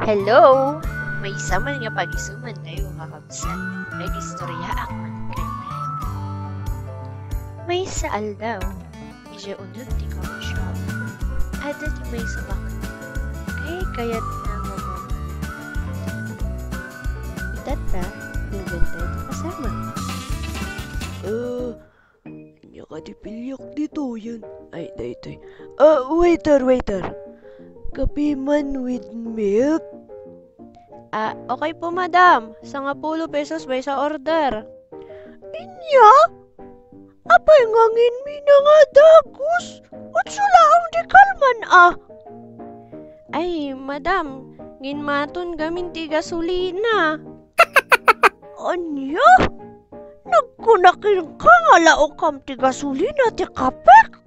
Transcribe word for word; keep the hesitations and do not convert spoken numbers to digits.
Hello! Maysa man nga pagisumantayo, kakabsat. Agistoryaan man kaniak. Maysa aldaw, idiay uneg ti coffee shop, adda ti maysa a baknang kaykayatna nga umawat. Itatta, ingganta ti pasama. Eh, Ania kadi piliak ditoyen? Ay, daytoy. Ah, waiter, waiter. Kape man with milk? Ah, okay po, madam. Sangapulo pesos maysa order. Ania? Apay nganginmi nga dagus? Utso laeng ti kalman, ah. Ay, madam, nginmaton gamin ti gasolina. Ania? Nagkuna kenka nga laokam ti gasolina ti kapek?